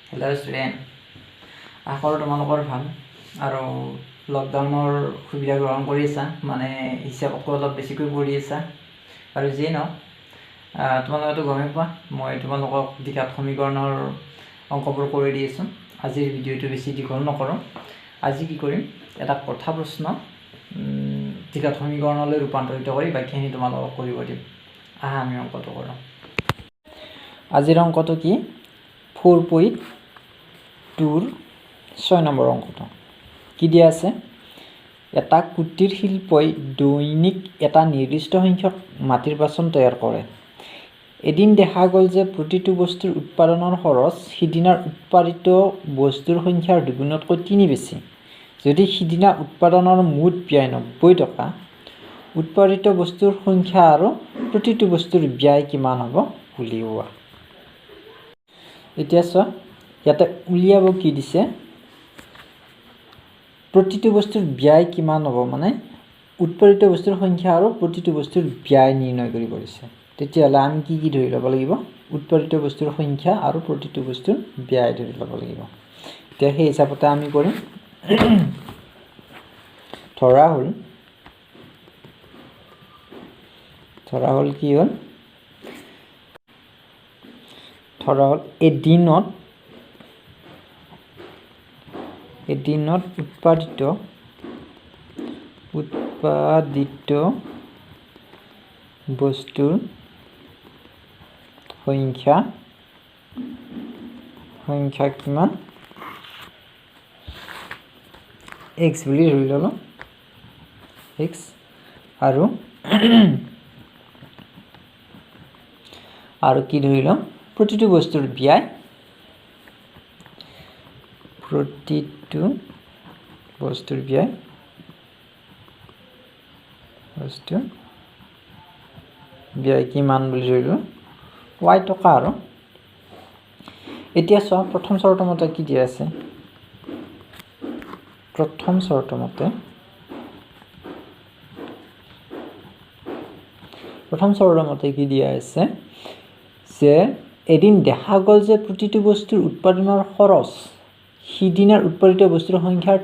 Hello' student, আশা কৰোঁ তোমালোকৰ ভাল আৰু লকডাউনৰ সুবিধা গ্ৰহণ কৰি আছা, মানে হিচাপতকৈ অলপ বেছিকৈ পঢ়ি আছা। আৰু যিয়ে নহওক, তোমালোকেতো গমেই পোৱা মই তোমালোকক দ্বিঘাত সমীকৰণৰ অংকবোৰ কৰি দি আছোঁ। আজিৰ ভিডিঅ'টো বেছি দীঘল নকৰোঁ। আজি কি কৰিম, এটা কথা প্ৰশ্ন দ্বিঘাত সমীকৰণলৈ ৰূপান্তৰিত কৰি বাকীখিনি তোমালোকক কৰিব দিম। আহা আমি অংকটো কৰোঁ। আজিৰ অংকটো কি, 4.2ৰ 6 নম্বৰ অংকটো। কি দিয়া আছে, এটা কুটিৰ শিল্পই দৈনিক এটা নিৰ্দিষ্ট সংখ্যক মাটিৰ বাচন তৈয়াৰ কৰে। এদিন দেখা গ'ল যে প্ৰতিটো বস্তুৰ উৎপাদনৰ খৰচ সিদিনাৰ উৎপাদিত বস্তুৰ সংখ্যাৰ দুগুণতকৈ 3 বেছি। যদি সিদিনা উৎপাদনৰ মুঠ ব্যয় 90 টকা, উৎপাদিত বস্তুৰ সংখ্যা আৰু প্ৰতিটো বস্তুৰ ব্যয় কিমান হ'ব উলিওৱা। এতিয়া চোৱা, ইয়াতে উলিয়াব কি দিছে, প্ৰতিটো বস্তুৰ ব্যয় কিমান হ'ব, মানে উৎপাদিত বস্তুৰ সংখ্যা আৰু প্ৰতিটো বস্তুৰ ব্যয় নিৰ্ণয় কৰিব দিছে। তেতিয়াহ'লে আমি কি কি ধৰি ল'ব লাগিব, উৎপাদিত বস্তুৰ সংখ্যা আৰু প্ৰতিটো বস্তুৰ ব্যয় ধৰি ল'ব লাগিব। এতিয়া সেই হিচাপতে আমি কৰিম। ধৰা হ'ল কি হ'ল, ধৰা হ'ল এদিনত উৎপাদিত বস্তুৰ সংখ্যা কিমান, এক্স বুলি ধৰি ল'লোঁ, এক্স। আৰু আৰু কি ধৰি ল'ম, প্ৰতিটো বস্তুৰ ব্যয়, প্ৰতিটো বস্তুৰ ব্যয়, বস্তুৰ ব্যয় কিমান বুলি ধৰিলোঁ, ৱাই টকা। আৰু এতিয়া চোৱা, প্ৰথম চৰ্ত মতে কি দিয়া আছে, প্ৰথম চৰ্ত মতে কি দিয়া আছে যে এদিন দেখা গ'ল যে প্ৰতিটো বস্তুৰ উৎপাদনৰ খৰচ সিদিনাৰ উৎপাদিত বস্তুৰ সংখ্যাৰ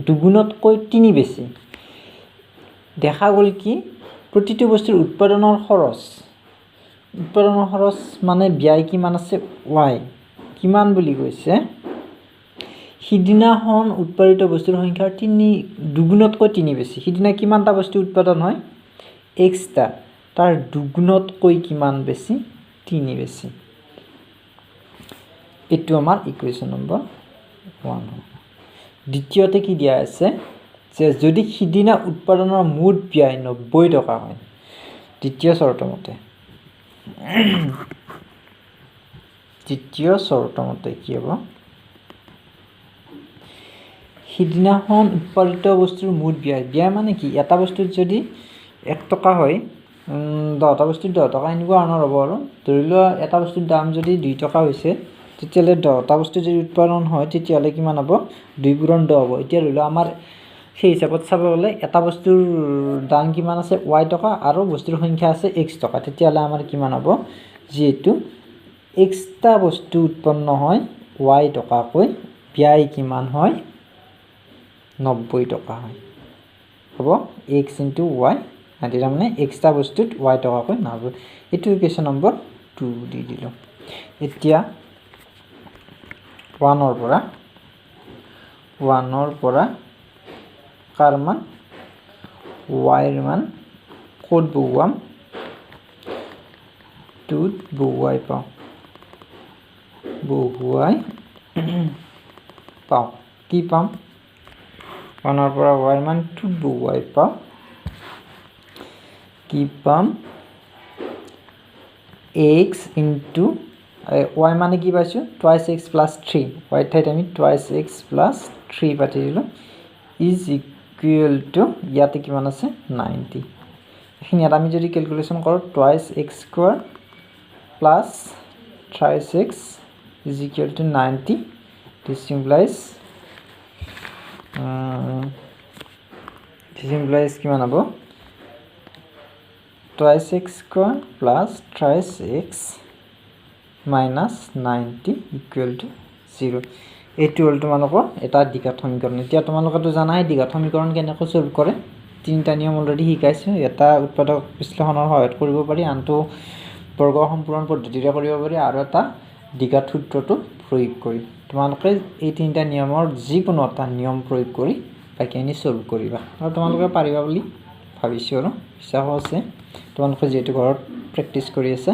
দুগুণতকৈ 3 বেছি। দেখা গ'ল কি, প্ৰতিটো বস্তুৰ উৎপাদনৰ খৰচ মানে ব্যয় কিমান আছে, ৱাই কিমান বুলি কৈছে, সিদিনাখন উৎপাদিত বস্তুৰ সংখ্যাৰ দুগুণতকৈ 3 বেছি। সিদিনা কিমানটা বস্তু উৎপাদন হয়, এক্সটা, তাৰ দুগুণতকৈ কিমান বেছি, 3 বেছি। এইটো আমাৰ ইকুৱেশ্যন নম্বৰ 1 হ'ব। দ্বিতীয়তে কি দিয়া আছে যে যদি সিদিনা উৎপাদনৰ মুঠ ব্যয় 90 টকা হয়, দ্বিতীয় চৰ্ত মতে কি হ'ব, সিদিনাখন উৎপাদিত বস্তুৰ মুঠ ব্যয়, ব্যয় মানে কি, এটা বস্তুত যদি 1 টকা হয়, 10টা বস্তুত 10 টকা এনেকুৱা ধৰণৰ হ'ব। আৰু ধৰি লোৱা এটা বস্তুৰ দাম যদি 2 টকা হৈছে, তেতিয়াহ'লে 10টা বস্তু যদি উৎপাদন হয় তেতিয়াহ'লে কিমান হ'ব, 2 পূৰণ 10 হ'ব। এতিয়া ধৰি লোৱা আমাৰ সেই হিচাপত চাব গ'লে এটা বস্তুৰ দাম কিমান আছে, ৱাই টকা, আৰু বস্তুৰ সংখ্যা আছে এক্স টকা, তেতিয়াহ'লে আমাৰ কিমান হ'ব, যিহেতু এক্সটা বস্তু উৎপন্ন হয় ৱাই টকাকৈ, ব্যয় কিমান হয়, 90 টকা হয়, হ'ব এক্স ইনটু ৱাই, তাৰমানে এক্সটা বস্তুত ৱাই টকাকৈ 90। এইটো ইকুৱেশ্যন নম্বৰ 2 দি দিলোঁ। এতিয়া ওৱানৰ পৰা কাৰ মান, ৱাইৰ মান ক'ত বহুৱাম, 2ত বহুৱাই পাওঁ, কি পাম, 1ৰ পৰা ৱাইৰ মান 2ত বহুৱাই পাওঁ, কি পাম, এক্স ইনটু ৱাই মানে কি পাইছোঁ, টুৱাইছ এক্স প্লাছ 3, ৱাইৰ ঠাইত আমি টুৱাইছ এক্স প্লাছ 3 পাতি দিলোঁ, is equal to ইয়াতে কিমান আছে, 90। এইখিনি ইয়াত আমি যদি কেলকুলেশ্যন কৰোঁ, twice x square plus thrice x is equal to 90। This implies কিমান হ'ব, twice x square plus thrice x minus 90 equal to 0। এইটো হ'ল তোমালোকৰ এটা দ্বিঘাত সমীকৰণ। এতিয়া তোমালোকেতো জানাই দ্বিঘাত সমীকৰণ কেনেকৈ ছল্ভ কৰে। তিনিটা নিয়ম অলৰেডি শিকাইছোঁ। এটা উৎপাদক বিশ্লেষণৰ সহায়ত কৰিব পাৰি, আনটো বৰ্গ সম্পূৰণ পদ্ধতিৰে কৰিব পাৰি, আৰু এটা দ্বিঘাত সূত্ৰটো প্ৰয়োগ কৰি। তোমালোকে এই তিনিটা নিয়মৰ যিকোনো এটা নিয়ম প্ৰয়োগ কৰি বাকীখিনি ছল্ভ কৰিবা আৰু তোমালোকে পাৰিবা বুলি ভাবিছোঁ আৰু বিশ্বাসো আছে, তোমালোকে যিহেতু ঘৰত প্ৰেক্টিচ কৰি আছা।